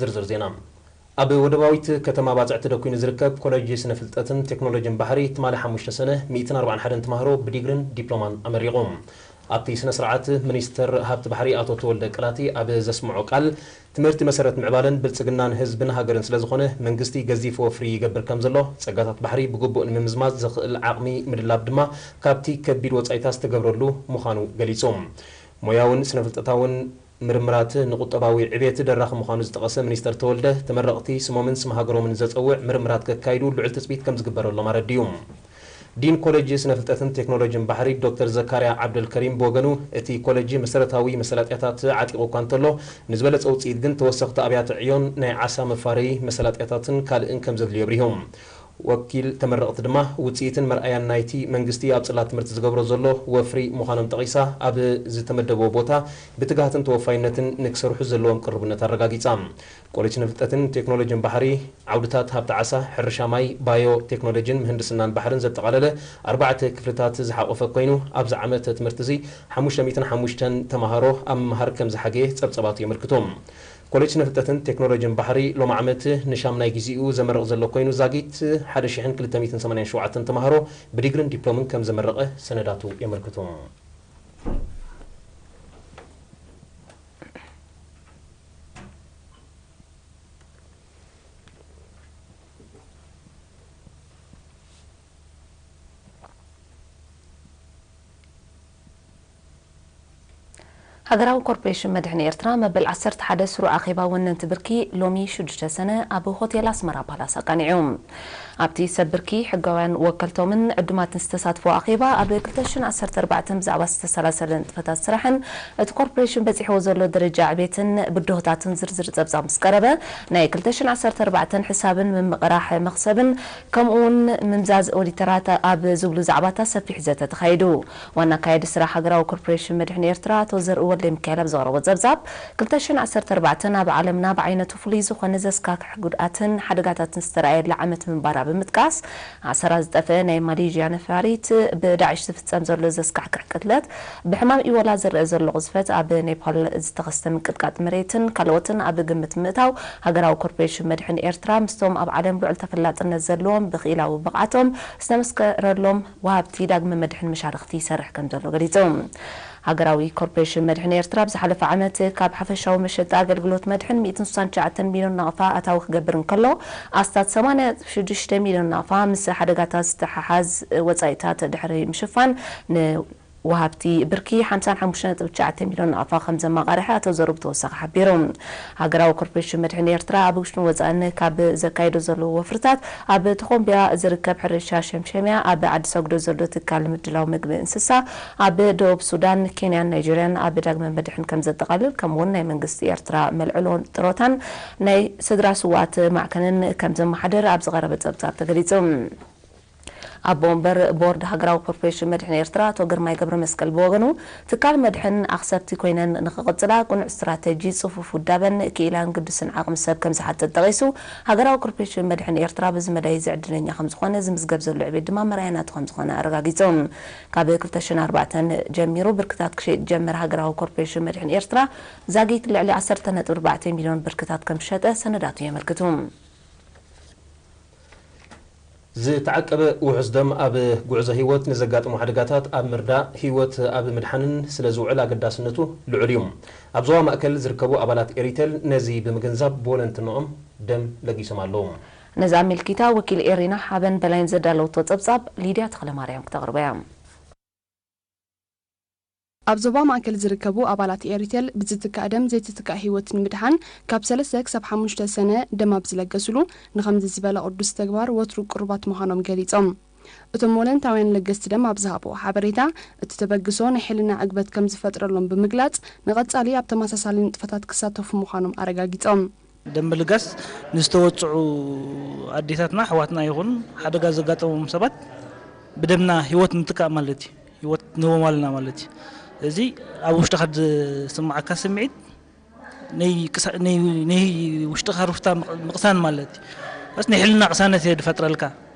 ዝርዝር ዜና። ኣብ ወደባዊት ከተማ ባጽዕቲ ደኩኑ ዝርከብ ኮሌጅ ስነ ፍልጠትን ቴክኖሎጂን ባሕሪ ትማሊ ሓሙሽተ ሰነ ሚእትን ኣርባዓን ሓደን ተማሃሮ ብዲግሪን ዲፕሎማን ኣመሪቑ። ኣብቲ ስነ ስርዓት ሚኒስትር ሃብቲ ባሕሪ ኣቶ ተወልደ ቀላቲ ኣብ ዘስምዖ ቃል፣ ትምህርቲ መሰረት ምዕባለን ብልጽግናን ህዝብን ሃገርን ስለ ዝኾነ መንግስቲ ገዚፍ ወፍሪ ይገብር ከም ዘሎ፣ ጸጋታት ባሕሪ ብግቡእ ንምምዝማዝ ዘኽእል ዓቕሚ ምድላብ ድማ ካብቲ ከቢድ ወጻኢታት ዝተገብረሉ ምዃኑ ገሊጹ። ሞያውን ስነ ፍልጠታውን ምርምራት ንቁጠባዊ ዕቤት ደራኺ ምዃኑ ዝጠቐሰ ሚኒስተር ተወልደ፣ ተመረቕቲ ስሞምን ስም ሃገሮምን ዘጸውዕ ምርምራት ከካይዱ ልዑል ትጽቢት ከም ዝግበረሎም ኣረዲኡ። ዲን ኮሌጅ ስነ ፍልጠትን ቴክኖሎጂን ባሕሪ ዶክተር ዘካርያ ዓብደልከሪም ብወገኑ፣ እቲ ኮሌጅ መሰረታዊ መሰላጥያታት ዓጢቑ እኳ እንተሎ፣ ንዝበለጸ ውጽኢት ግን ተወሰኽቲ ኣብያተ ዕዮን ናይ ዓሳ መፋረዪ መሰላጥያታትን ካልእን ከም ዘድልዮ ኣብሪሁ። ወኪል ተመረቕቲ ድማ ውጽኢትን መርኣያን ናይቲ መንግስቲ ኣብ ጽላት ትምህርቲ ዝገብሮ ዘሎ ወፍሪ ምዃኖም ጠቒሳ፣ ኣብ ዝተመደብዎ ቦታ ብትግሃትን ተወፋይነትን ንክሰርሑ ዘለዎም ቅርቡነት ኣረጋጊጻ። ኮሌጅ ስነ ፍልጠትን ቴክኖሎጂን ባሕሪ ዓውድታት ሃብቲ ዓሳ፣ ሕርሻ ማይ፣ ባዮ ቴክኖሎጂን ምህንድስናን ባሕርን ዘጠቓለለ ኣርባዕተ ክፍልታት ዝሓቖፈ ኮይኑ፣ ኣብዚ ዓመት ትምህርቲ እዚ ሓሙሽተ ሚእትን ሓሙሽተን ተማሃሮ ኣብ ምምሃር ከም ዝሓገየ ጸብጸባቱ የመልክቱ። ኮሌጅ ስነ ፍልጠትን ቴክኖሎጂን ባሕሪ ሎም ዓመት ንሻምናይ ግዜኡ ዘመርቕ ዘሎ ኮይኑ፣ ዛጊት ሓደ ሽሕን ክልተ ሚእትን ሰማንያን ሸውዓተን ተማሃሮ ብዲግሪን ዲፕሎምን ከም ዘመረቐ ሰነዳቱ የመልክቱ። ሃገራዊ ኮርፖሬሽን መድሕን ኤርትራ መበል ዓሰርተ ሓደ ስሩዕ ኣኼባ ወነንቲ ብርኪ ሎሚ ሽዱሽተ ሰነ ኣብ ሆቴል ኣስመራ ፓላስ ኣቃኒዑ። ኣብቲ ሰብ ብርኪ ሕጋውያን ወከልቶምን ዕዱማትን ዝተሳትፎ ኣኼባ ኣብ ክልተ ሽሕን ዓሰርተ ኣርባዕተን ብዛዕባ ዝተሰላሰለ ንጥፈታት ስራሕን እቲ ኮርፖሬሽን በጺሕዎ ዘሎ ደረጃ ዕቤትን ብድሆታትን ዝርዝር ጸብጻብ ምስ ቀረበ ናይ ክልተ ሽሕን ዓሰርተ ኣርባዕተን ሕሳብን ምምቕራሕ መኽሰብን ከምኡውን ምምዛዝ ኦዲተራት ኣብ ዝብሉ ዛዕባታት ሰፊሕ ዘተ ተኻይዱ። ዋና ኣካያዲ ስራሕ ሃገራዊ ኮርፖሬሽን መድሕን ኤርትራ ኣቶ ዘርኡ ወልደሚካኤል ኣብ ዘቕረቦ ጸብጻብ፣ ክልተ ሽሕን ዓሰርተ ኣርባዕተን ኣብ ዓለምና ብዓይነቱ ፍሉይ ዝኾነ ዘስካክሕ ጉድኣትን ሓደጋታትን ዝተረኣየላ ዓመት ምንባራ ብምጥቃስ፣ ኣሰራ ዝጠፍአ ናይ ማሌዥያ ነፋሪት፣ ብዳዕሽ ዝፍጸም ዘሎ ዘስካሕክሕ ቅትለት፣ ብሕማም ኢቦላ ዝረአ ዘሎ ቅዝፈት፣ ኣብ ኔፓል ዝተኸስተ ምንቅጥቃጥ መሬትን ካልኦትን ኣብ ግምት ምእታው፣ ሃገራዊ ኮርፖሬሽን መድሕን ኤርትራ ምስቶም ኣብ ዓለም ልዑል ተፈላጥነት ዘለዎም ብኽኢላዊ ብቕዓቶም ዝተመስከረሎም ወሃብቲ ዳግመ መድሕን መሻርኽቲ ይሰርሕ ከም ዘሎ ገሊጹ። ሃገራዊ ኮርፖሬሽን መድሕን ኤርትራ ኣብ ዝሓለፈ ዓመት ካብ ሓፈሻዊ መሸጣ ኣገልግሎት መድሕን ሚእትን ስሳን ትሽዓተን ሚልዮን ናቕፋ ኣታዊ ክገብር እንከሎ፣ ኣስታት ሰማንያ ነጥቢ ሽዱሽተ ሚልዮን ናቕፋ ምስ ሓደጋታት ዝተሓሓዝ ወጻኢታት ድሕሪ ምሽፋን፣ ንወሃብቲ ብርኪ ሓምሳን ሓሙሽተ ነጥቢ ትሽዓተ ሚልዮን ናቕፋ ከም ዘማቓርሐ ኣቶ ዘሩ ብተወሳኺ ሓቢሩ። ሃገራዊ ኮርፖሬሽን መድሕን ኤርትራ ኣብ ውሽጥን ወጻእን ካብ ዘካይዶ ዘለዎ ወፍርታት፣ ኣብ ቶኾምቢያ ዝርከብ ሕርሻ ሸምሸምያ፣ ኣብ ዓዲ ሰጉዶ ዘሎ ትካል ምድላው ምግቢ እንስሳ፣ ኣብ ደቡብ ሱዳን፣ ኬንያን ናይጀርያን ኣብ ዳግመ መድሕን ከም ዘጠቓልል፣ ከምኡውን ናይ መንግስቲ ኤርትራ መልዕሎ ጥሮታን ናይ ስድራ ስውኣት ማዕከንን ከም ዘመሓድር ኣብ ዝቐረበ ጸብጻብ ተገሊጹ። ኣቦ ወንበር ቦርድ ሃገራዊ ኮርፖሬሽን መድሕን ኤርትራ ኣቶ ግርማይ ገብረ መስቀል ብወገኑ፣ ትካል መድሕን ኣኽሰብቲ ኮይነን ንኽቕጽላ ቅኑዕ ስትራተጂ፣ ጽፉፍ ውዳበን ክኢላን ግዱስን ዓቕሚ ሰብ ከም ዝሓትት ጠቒሱ፣ ሃገራዊ ኮርፖሬሽን መድሕን ኤርትራ በዚ መዳይ እዚ ዕድለኛ ከም ዝኾነ፣ ዝምዝገብ ዘሎ ዕቤት ድማ መርኣያ ናቱ ከም ዝኾነ ኣረጋጊጹ። ካብ ክልተ ሽሕን ኣርባዕተን ጀሚሩ ብርክታት ክሸይጥ ዝጀመረ ሃገራዊ ኮርፖሬሽን መድሕን ኤርትራ፣ ዛጊት ልዕሊ ዓሰርተ ነጥቢ ኣርባዕተ ሚልዮን ብርክታት ከም ዝሸጠ ሰነዳቱ የመልክቱ። ዝተዓቀበ ውሑስ ደም ኣብ ጉዕዞ ህይወት ንዘጋጥሙ ሓደጋታት ኣብ ምርዳእ፣ ህይወት ኣብ ምድሓንን ስለ ዝውዕል ኣገዳስነቱ ልዑል እዩ። ኣብ ዞባ ማእከል ዝርከቡ ኣባላት ኤሪቴል ነዚ ብምግንዛብ ብወለንትንኦም ደም ለጊሶም ኣለዉ። ነዚ ኣመልኪታ ወኪል ኤሪና ሓበን በላይን ዘዳለወቶ ጸብጻብ ሊድያ ተኽለማርያም ክተቕርቦ እያ። ኣብ ዞባ ማእከል ዝርከቡ ኣባላት ኤሪቴል ብዝትካእ ደም ዘይትትካእ ህይወት ንምድሓን ካብ ሰለስተ ክሳብ ሓሙሽተ ሰነ ደም ኣብ ዝለገስሉ ንኸምዚ ዝበለ ቅዱስ ተግባር ወትሩ ቅሩባት ምዃኖም ገሊጾም። እቶም ወለንታውያን ለገስቲ ደም ኣብ ዝሃብዎ ሓበሬታ፣ እቲ ተበግሶ ናይ ሕልና ዕግበት ከም ዝፈጥረሎም ብምግላጽ፣ ንቐጻሊ ኣብ ተመሳሳሊ ንጥፈታት ክሳተፉ ምዃኖም ኣረጋጊጾም። ደም ምልጋስ ንዝተወጽዑ ኣዴታትና፣ ኣሕዋትና ይኹን ሓደጋ ዘጋጠሞም ሰባት ብደምና ህይወት ምትካእ ማለት እዩ። ህይወት ንህቦም ኣለና ማለት እዩ። እዚ ኣብ ውሽጥኻ ዝስምዓካ ስምዒት ናይ ቅሳ-፣ ናይ፣ ናይ ውሽጥኻ ሩፍታ ምቕ-፣ ምቕሳን ማለት እዩ። በስ ናይ ሕልና ቅሳነት እየ ዝፈጥረልካ።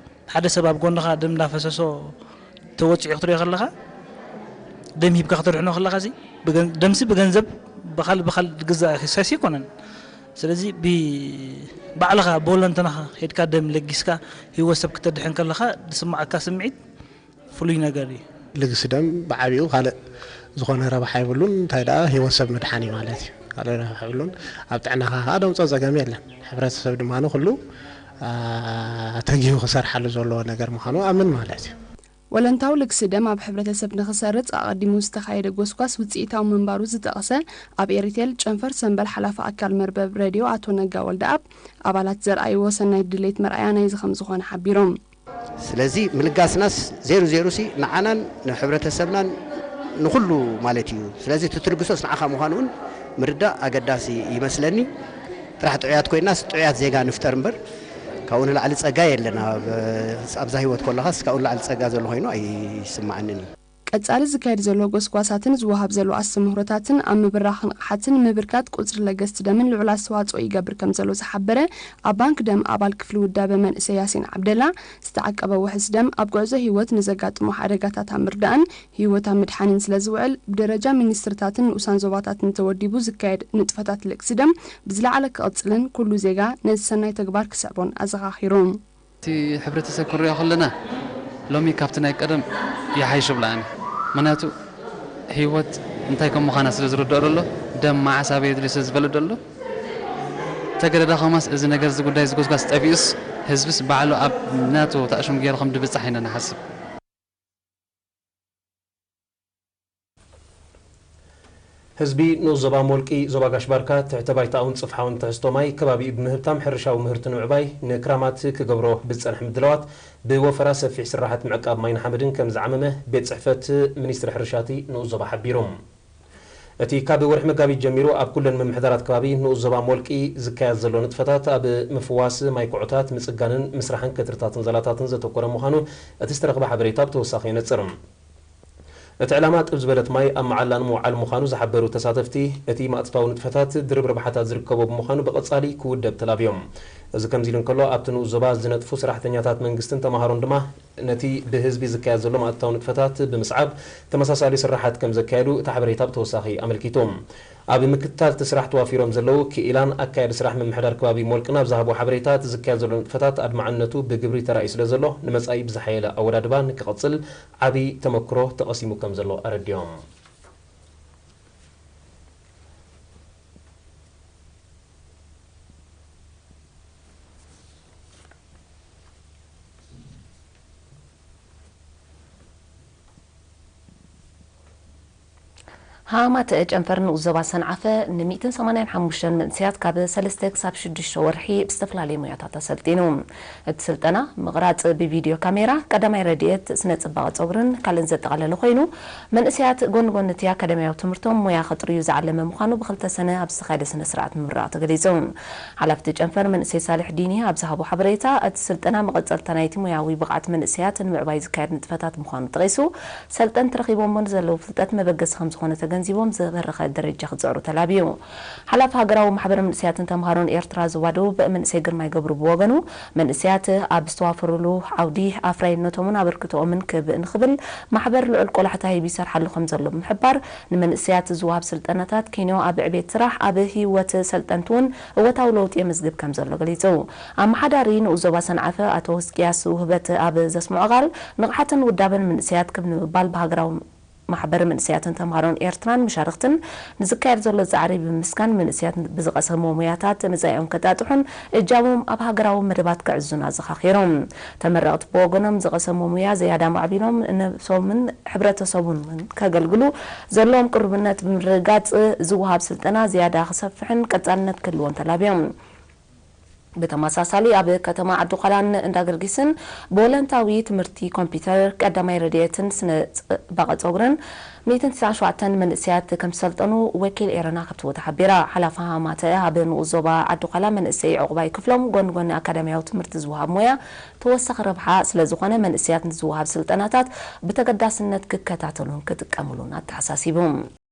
ሓደ ሰብ ኣብ ጎንኻ ደም እንዳፈሰሶ ተወጺዑ ክትሪኦ ከለኻ፣ ደም ሂብካ ክትድሕኖ ከለኻ፣ እዚ ብገን-፣ ደምሲ ብገንዘብ ብኻል-፣ ብኻል ዝግዛእ ክሰስ ኣይኮነን። ስለዚ ብባዕልኻ ብወለንተናኻ ሄድካ ደም ለጊስካ ህይወት ሰብ ክተድሕን ከለኻ ዝስምዓካ ስምዒት ፍሉይ ነገር እዩ። ልግሲ ደም ብዓቢኡ ካልእ ዝኾነ ረብሓ የብሉን፣ እንታይ ደኣ ህይወት ሰብ ምድሓን እዩ ማለት እዩ። ካልእ ረብሓ የብሉን። ኣብ ጥዕናኻ ከኣ ደምጾ ጸገም የለን። ሕብረተሰብ ድማ ንኹሉ፣ ኣ፣ ተጊሁ ክሰርሓሉ ዘለዎ ነገር ምዃኑ ኣምን ማለት እዩ። ወለንታዊ ልግሲ ደም ኣብ ሕብረተሰብ ንኽሰርጽ ኣቐዲሙ ዝተኻየደ ጎስጓስ ውጽኢታዊ ምንባሩ ዝጠቐሰ ኣብ ኤሪቴል ጨንፈር ሰምበል ሓላፊ ኣካል መርበብ ሬድዮ ኣቶ ነጋ ወልደኣብ፣ ኣባላት ዘርኣይዎ ሰናይ ድሌት መርኣያ ናይዚ ከም ዝኾነ ሓቢሮም። ስለዚ ምልጋስናስ ዜሩ ዜሩ ሲ ንዓናን ንሕብረተሰብናን ንኹሉ ማለት እዩ። ስለዚ እቲ ትልግሶስ ንዓኻ ምዃኑ እውን ምርዳእ ኣገዳሲ ይመስለኒ። ጥራሕ ጥዑያት ኮይናስ ጥዑያት ዜጋ ንፍጠር እምበር ካብኡ ንላዕሊ ጸጋ የለን። ኣብ፣ ኣብዛ ህይወት ከለኻስ ካብኡ ንላዕሊ ጸጋ ዘሎ ኮይኑ ኣይስምዓንን እዩ። ቀጻሊ ዝካየድ ዘሎ ጎስጓሳትን ዝወሃብ ዘሎ ኣስተምህሮታትን ኣብ ምብራኽ ንቕሓትን ምብርካት ቁጽሪ ለገስቲ ደምን ልዑል ኣስተዋጽኦ ይገብር ከም ዘሎ ዝሓበረ ኣብ ባንክ ደም ኣባል ክፍሊ ውዳበ መንእሰይ ያሲን ዓብደላ፣ ዝተዓቀበ ውሕስ ደም ኣብ ጉዕዞ ህይወት ንዘጋጥሙ ሓደጋታት ኣብ ምርዳእን ህይወት ኣብ ምድሓንን ስለ ዝውዕል፣ ብደረጃ ሚኒስትርታትን ንኡሳን ዞባታትን ተወዲቡ ዝካየድ ንጥፈታት ልግሲ ደም ብዝለዓለ ክቕጽልን ኩሉ ዜጋ ነዚ ሰናይ ተግባር ክስዕቦን ኣዘኻኺሩ። እቲ ሕብረተሰብ ክንሪኦ ከለና ሎሚ ካብቲ ናይ ቀደም ይሓይሽ ብላ ኣነ። ምኽንያቱ ህይወት እንታይ ከም ምዃና ስለ ዝርድኦ ዘሎ፣ ደም መዓስ ኣበይ የድልዮ ስለ ዝፈልጥ ዘሎ፣ ተገደዳ ኸማስ እዚ ነገር እዚ ጉዳይ እዚ ጎስጓስ ጠፊኡስ ህዝብስ ባዕሉ ኣብ ናቱ ተኣሽሙ ገይሩ ከም ድብጻሕ ኢና ንሓስብ። ህዝቢ ንኡስ ዞባ ሞልቂ፣ ዞባ ጋሽ ባርካ፣ ትሕተ ባይታኡን ጽፍሓውን ትሕዝቶ ማይ ከባቢኡ ብምህብታም ሕርሻዊ ምህርቱ ንምዕባይ ንክራማት ክገብሮ ብዝጸንሐ ምድላዋት ብወፈራ ሰፊሕ ስራሓት ምዕቃብ ማይን ሓመድን ከም ዝዓመመ ቤት ጽሕፈት ሚኒስትሪ ሕርሻቲ ንኡስ ዞባ ሓቢሩ። እቲ ካብ ወርሒ መጋቢት ጀሚሩ ኣብ ኩለን ምምሕዳራት ከባቢ ንኡስ ዞባ ሞልቂ ዝካየድ ዘሎ ንጥፈታት ኣብ ምፍዋስ ማይ ኩዖታት፣ ምጽጋንን ምስራሕን ከትርታትን ዛላታትን ዘተኮረ ምዃኑ እቲ ዝተረኽበ ሓበሬታ ብተወሳኺ የነጽር። እቲ ዕላማ ጥብ ዝበለት ማይ ኣብ መዓላ ንምውዓል ምዃኑ ዝሓበሩ ተሳተፍቲ፣ እቲ ማእጥታዊ ንጥፈታት ድርብ ረብሓታት ዝርከቦ ብምዃኑ ብቐጻሊ ክውደብ ተላብዮም። እዚ ከምዚ ኢሉ እንከሎ፣ ኣብቲ ንኡስ ዞባ ዝነጥፉ ሰራሕተኛታት መንግስትን ተማሃሮን ድማ ነቲ ብህዝቢ ዝካየድ ዘሎ ማእጥታዊ ንጥፈታት ብምስዓብ ተመሳሳሊ ስራሓት ከም ዘካየዱ እቲ ሓበሬታ ብተወሳኺ ኣመልኪቱ። ኣብ ምክትታል እቲ ስራሕ ተዋፊሮም ዘለዉ ክኢላን ኣካያዲ ስራሕ ምምሕዳር ከባቢ ሞልቅን ኣብ ዝሃብዎ ሓበሬታ፣ እቲ ዝካየድ ዘሎ ንጥፈታት ኣድማዕነቱ ብግብሪ ተራእዩ ስለ ዘሎ፣ ንመጻኢ ብዝሓየለ ኣወዳድባ ንክቕጽል ዓቢ ተመክሮ ተቐሲሙ ከም ዘሎ ኣረዲኦም። ሃማተ ጨንፈር ንኡስ ዞባ ሰንዓፈ ን ሚእትን ሰማንያን ሓሙሽተን መንእሰያት ካብ ሰለስተ ክሳብ ሽዱሽተ ወርሒ ብዝተፈላለየ ሞያታት ኣሰልጢኑ። እቲ ስልጠና ምቕራጽ ብቪድዮ ካሜራ፣ ቀዳማይ ረድኤት፣ ስነ ጽባቐ ጸጉርን ካልእን ዘጠቓለለ ኮይኑ፣ መንእሰያት ጎኒ ጎኒ እቲ ኣካዳሚያዊ ትምህርቶም ሞያ ከጥርዩ ዝዓለመ ምዃኑ ብክልተ ሰነ ኣብ ዝተኻየደ ስነ ስርዓት ምምራቕ ተገሊጹ። ሓላፊ እቲ ጨንፈር መንእሰይ ሳልሕ ዲኒ ኣብ ዝሃቦ ሓበሬታ፣ እቲ ስልጠና መቐጸልታ ናይቲ ሞያዊ ብቕዓት መንእሰያት ንምዕባይ ዝካየድ ንጥፈታት ምዃኑ ጠቒሱ፣ ሰልጠንቲ ረኺቦሞ ንዘለዉ ፍልጠት መበገሲ ከም ዝኾነ ተገንዚቦም ዝበረኸ ደረጃ ክጽዕሩ ተላብዩ። ሓላፊ ሃገራዊ ማሕበር መንእሰያትን ተምሃሮን ኤርትራ ዞባ ደቡብ መንእሰይ ግርማይ ገብሩ ብወገኑ፣ መንእሰያት ኣብ ዝተዋፈሩሉ ዓውዲ ኣፍራይነቶምን ኣበርክቶኦምን ክብእ ንኽብል ማሕበር ልዑል ቆላሕታ ሂቡ ይሰርሓሉ ከም ዘሎ ብምሕባር፣ ንመንእሰያት ዝወሃብ ስልጠናታት ኪኖ ኣብ ዕቤት ስራሕ፣ ኣብ ህይወት ሰልጠንቲ እውን እወታዊ ለውጢ የመዝግብ ከም ዘሎ ገሊጹ። ኣመሓዳሪ ንኡስ ዞባ ሰንዓፈ ኣቶ ህዝቅያስ ውህበት ኣብ ዘስምዖ ቃል፣ ንቕሓትን ውዳበን መንእሰያት ክብ ንምባል ብሃገራዊ ማሕበር መንእሰያትን ተምሃሮን ኤርትራን መሻርኽትን ንዝካየድ ዘሎ ጻዕሪ ብምምስጋን፣ መንእሰያት ብዝቐሰምዎ ሞያታት መጻኢኦም ከጣጥሑን እጃሞም ኣብ ሃገራዊ መደባት ከዕዙን ኣዘኻኺሮም። ተመረቕቲ ብወገኖም ዝቐሰምዎ ሞያ ዝያዳ ማዕቢሎም ነብሶምን ሕብረተሰቡን እውን ከገልግሉ ዘለዎም ቅሩብነት ብምርግጋጽ፣ ዝወሃብ ስልጠና ዝያዳ ክሰፍሕን ቀጻልነት ክህልዎን ተላብዮም። ብተመሳሳሊ ኣብ ከተማ ዓዲ ዃላን እንዳ ገርጊስን ብወለንታዊ ትምህርቲ ኮምፒውተር፣ ቀዳማይ ረድኤትን ስነ ጽባቐ ጸጉርን ሚእትን ትስዓን ሸውዓተን መንእሰያት ከም ዝሰልጠኑ ወኪል ኤረና ካብቲ ቦታ ሓቢራ። ሓላፊ ሃማተ ኣብ ንኡስ ዞባ ዓዲ ዃላ መንእሰይ ዕቑባይ ክፍሎም፣ ጎኒ ጎኒ ኣካዳሚያዊ ትምህርቲ ዝወሃብ ሞያ ተወሳኺ ረብሓ ስለ ዝኾነ፣ መንእሰያት ንዝወሃብ ስልጠናታት ብተገዳስነት ክከታተሉን ክጥቀምሉን ኣተሓሳሲቡ።